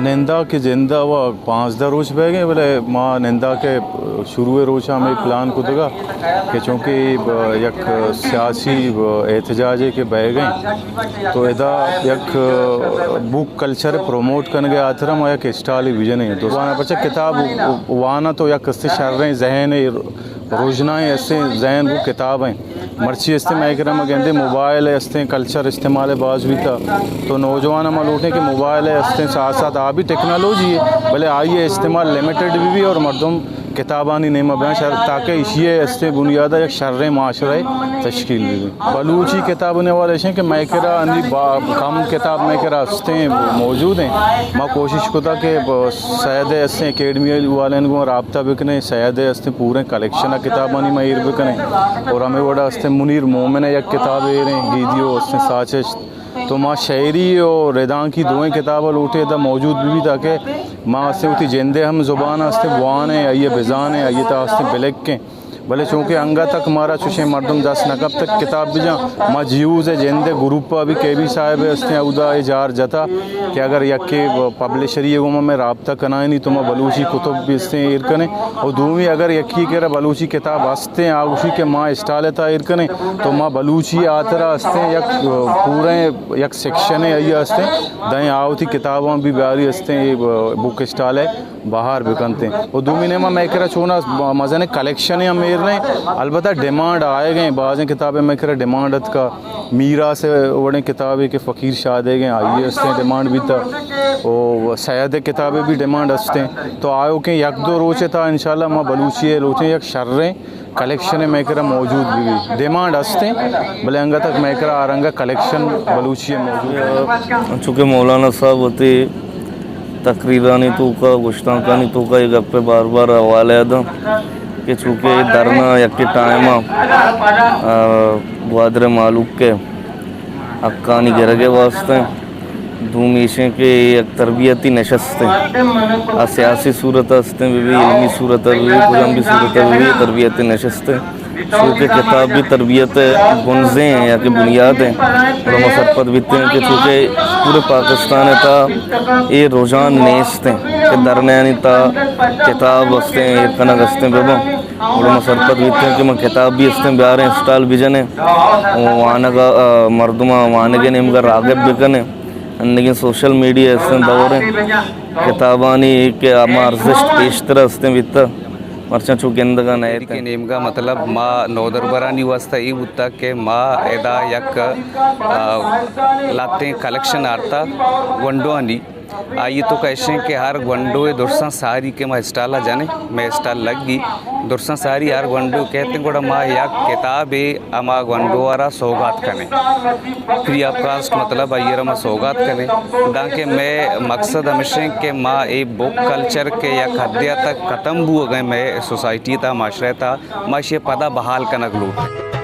ننداک ءِ جند ءَ و پانزدہ روچ بیگ ءَ، بلے ما ننداک ءِ شروع ءِ روچ ءَ ہمے پلان کتگ ءَ کہ چونکہ یک سیاسی احتجاجے کہ بیگ ءَ، تو ادا یک بک کلچر ءِ پروموٹ کنگ ءِ ہاترا ما یک اسٹالے بجن ایں۔ تو واناں، پرچا کتاب واناں تو یک استے شریں ذہن ءِ روژنائیں استیں ذہن گوں کتاب ءَ۔ مرچی استیں مئے کرا ما گندیں موبائل ءِ استیں کلچر استعمال ءَ باز بیتا، تو نوجوان ءَ ما لوٹیں کہ موبائل ءِ استیں ساتھ ساتھ آ بھی ٹیکنالوجی ہے، بلے آئی ءِ استعمال لمیٹڈ بھی بھی اور مردم کتابانی نیمہ بیاں شر، تاکہ ایشی ءِ استیں بنیاد ءَ یک شریں معاشرہ تشکیل بھی بھی۔ بلوچی کتابانی حوالہ ایش ایں کہ مئے کرا انی با، کم کتاب مئے کرا استیں، موجود ہیں۔ ما کوشش کتا کہ سید ءِ استیں اکیڈمی والے گوں رابطہ بکنیں، سید ءِ استیں پوریں کلیکشن ءِ کتابانی ما ایر بکنیں۔ اور ہمے وڑا استیں منیر مومن ءِ یک کتاب ایر ایں، گیدی ءُ استیں ساچشت۔ تو ما شاعری ءُ ردانکی دوئیں کتاب لوٹیں ادا موجود بھی بھی، تاکہ ما استیں وتی جند ءِ ہم زبان استیں بوانیں، آئی ءَ بزانیں، آئی ءِ تہا استیں بلکیں۔ بلے چونکہ انگت تک مارا چوشیں مردم دست نہ کپتگ کتاب بجاں، ما جیوز ءِ جند ءِ گروپ ءَ بھی کے بی صاحب ءِ استیں اودا اے جار جتا کہ اگر یکے پبلشری ءِ گوما مئے رابطہ کنائینی تو ما بلوچی کتب بھی استیں ایر کنیں۔ اور دومی اگر یکے کرا بلوچی کتاب استیں، آ گوشی کہ ما اسٹال ءِ تہا ایر کنیں، تو ما بلوچی ءِ ہاترا استیں یک پوریں یک سیکشن ءِ آئی ءَ استیں، دائیں آ وتی کتاباں بھی بیاری استیں، اے بک اسٹال ءِ بہار بکنت ایں۔ و دومی نیما مئے کرا چونا مزنیں کلیکشنے ہم ایر نہ ایں، البتہ ڈیمانڈ آئیگ ایں، بازیں کتابے مئے کرا ڈیمانڈ اتکا، میراث ءِ وڑیں کتابے کہ فقیر شادیگ ایں، آئی ءِ استیں ڈیمانڈ بیتا، و سید ءِ کتابے بھی ڈیمانڈ استیں۔ تو آیوکیں یک دو روچ ءِ تہا انشاءاللہ ما بلوچی ءِ لوٹیں یک شریں کلیکشن مئے کرا موجود بہ بیت۔ ڈیمانڈ است انت، بلے انگت تک مئے کرا آ رنگا کلیکشن بلوچی ءِ موجود نہ انت۔ چونکہ مولانا صاحب وتی تقریرانی توکا، گشتانکانی توکا اے گپ ءِ بار بار حوالہ داں کہ چونکہ اے دھرنا یکے ٹائم ءَ، آ، گوادر ءِ مہلوک ءِ حقانی گرگ ءِ واستہ انت۔ دومی ایش انت کہ اے یک تربیتی نشست انت۔ آ سیاسی صورت ءَ است انت بہ بیت، علمی صورت ءَ بہ بیت، کجام بھی صورت ءَ بہ بیت، تربیتی نشست انت۔ چونکہ کتاب بھی تربیت ءِ بنزیں یا کہ بنیاد انت۔ گڑا ما سرپد بیتیں کہ چونکہ پورے پاکستان ءِ تہا اے رجحان نیست انت کہ دھرنیانی تہا کتاب است انت، ایر کنگ است انت بہ باں۔ گڑا ما سرپد بیتیں کہ ما کتاب بھی استیں بیاریں، اسٹال بجنیں، و وانگ ءَ، آ، مردماں وانگ ءِ نیمگ ءَ راغب بکنیں۔ انگیں سوشل میڈیا استیں دور انت، کتابانی کہ ہما ارزشت پیشتر استیں بیتہ، مرچاں چو گندگ ءَ نہ اتیں۔ کہ نیمگ ءَ مطلب ما نودربرانی واستہ اے بوتہ کہ ما ادا یک، آ، لہتیں کلیکشن آرتہ گونڈوانی۔ آئی ءِ توکا ایش انت کہ ہر گونڈو ءِ درساں ساری کہ ما اسٹال ءَ جنیں، مئے اسٹال لگی، درساں ساری ہر گونڈو کہتیں، گڑا ما یک کتابے ہما گونڈو ءَ را سوگات کنیں۔ فری آف کاسٹ مطلب آئی ءَ را ما سوگات کنیں۔ دانکہ مئے مقصد ہمیش انت کہ ما اے بک کلچر کہ یک حدے ءَ تک ختم بوگ ءَ انت مئے سوسائٹی ءِ تہا، معاشرہ ءِ تہا، ما ایشی ءَ پدا بحال کنگ لوٹیں۔